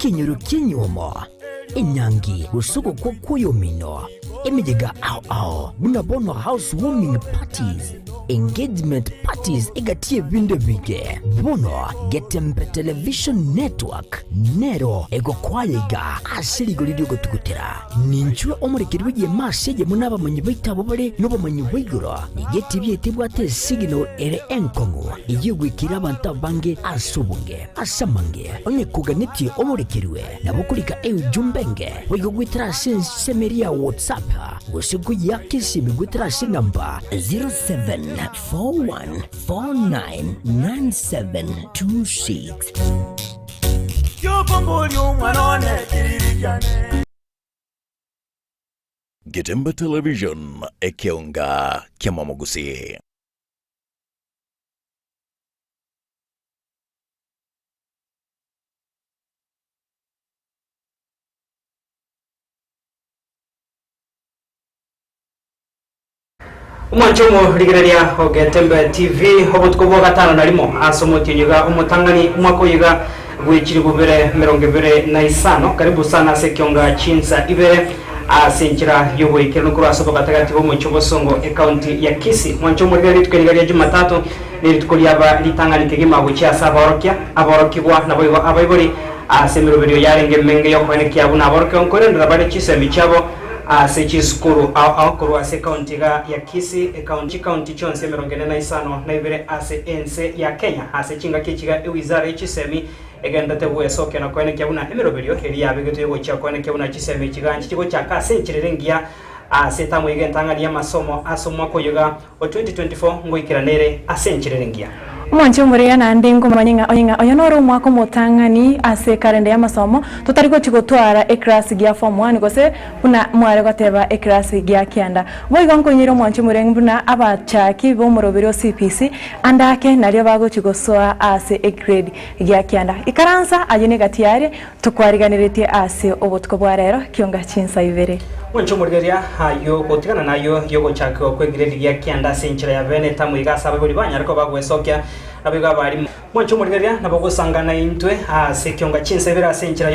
Ekenyoro ki'enyuomo, enyangi, gose ogokwa kw'oyomino, emeyega ao ao, buna bono house warming parties, engagement parties egati y'ebinto ebinge. Bono Getembe Television Network nero egokoa iga ase rigori ri'ogotugutera. Ninchwe omorekeri bw'egeema ase eyemo nabamanyi baito abwo bare nobomanyi bwa igoro. Nigo etibi yaito ebwate esignal ere enkong'u eyio egwekire abanto abange ase obonge. Ase amange, onye koganetie omorekerwe, nabo okorika eujumbe enge boigo goetera ase ensemo eria ya WhatsApp gose koyeaka esimi goetera ase enamba 0741499726. Getembe Television, ekeonga ki'amamogusii. Omwanche omorigereria o Getembe TV, obotuko bwa gatano na rimo ase omotienyi iga omotang'ani omwaka oyo iga bwe chilifu bibere merongo ebere na isano. Karibu sana ase ekionga chinsa ibere ase enchera y'oboikeranu korwa ase obogatagati bw'omochie obosongo ecounty ya Kisii. Mwanche omorigereria rituko eri iga ria Jumatatu Nerituko riaba ritang'ani kegima gochia ase abaorokia, aborokigwa, naboigo abaibori, ase emeroberio yarenge emenge y'okoenekia buna aborokigwa nkorendera bare chisemi chiabo ase chisukuru ao ao korwa ase ekaunti iga ya Kisii, ekaunti chikaunti chionsi emerongo ene na isano na ibere ase ense ya Kenya. Ase chingaki echi iga ewizara ye chisemi egenderete gwesokia na koenekia buna emeroberio eria yabegetwe yogochia koenekia buna chisemi echi iga nchichigochaka ase enchera ere engiya ase etamu iga entang'ani y'amasomo ase omwaka oyo iga O 2024 ngoikera nere ase enchera ere engiya. Omwanche omoreya naende nkomanye ng'a ng'a oyo noro omwaka omotang'ani ase ekalenda y'amasomo totari gochia gotwara eclass gia form one gose buna mware goteba eclass gia kianda. Boigo nkoinyore omwanche omoreng'u buna abachaki b'omoroberi o CPC ande ake nario bagochia gosoa ase egrade gia kianda. Ikaransa ayio negati yaria Tokwariganeretie ase obotuko bwa rero kionga chinsa ibere. Mwanche omorigereria ayio gotigana nayio y'ogochakigwa kw'egiredi gia kianda ase enchera ya bene etamu iga ase abaibori banyare koba bagwesokia, naboigo abarimu. Mwanche omorigereria nabo ogosangana intwe ase ekionga chinsa ibere ase enchera y'obo.